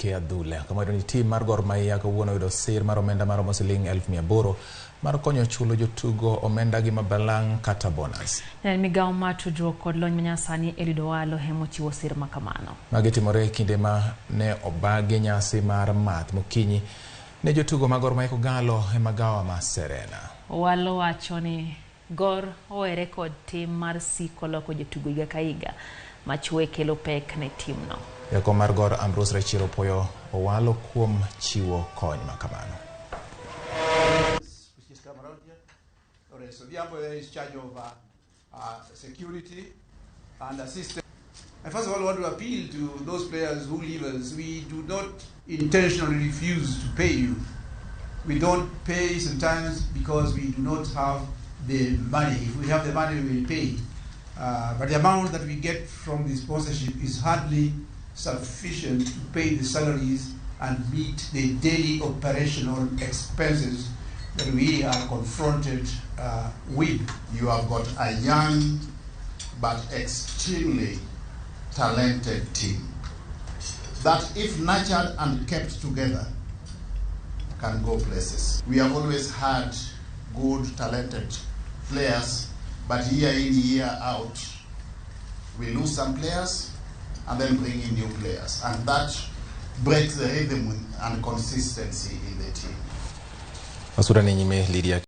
E adhula kama ni tim mar Gor Mahia kawuono oyudo sir mar omenda maromo siling 800,000 mar konyo chulo jotugo omenda gi mabalang' kata bonus. Jatend migawo mar tudruok kod lony manyasani Eliud Owalo ema ochiwo sir makamano. Magi timore e kinde ma ne obagi nyasi mar math mokinyi ne jotugo mag Gor Mahia Kogalo e magawa ma Serena. Owalo wacho ni Gor owere kod tim mar siko loko jotugo higa ka higa machwe kelo pek ne timno. Jakom mar Gor Ambrose Rachier opuoyo Owalo kuom chiwo kony makamano. Which is come around here. Lawrence Odhiambo there is charge of security and assistance. And first of all, I want to appeal to those players who leave us. We do not intentionally refuse to pay you. We don't pay sometimes because we do not have the money. If we have the money, we will pay. But the amount that we get from the sponsorship is hardly sufficient to pay the salaries and meet the daily operational expenses that we are confronted with. You have got a young but extremely talented team that, if nurtured and kept together, can go places. We have always had good, talented players, but year in, year out, we lose some players and then bring in new players. And that breaks the rhythm and consistency in the team. Masura ni nyime Lydia.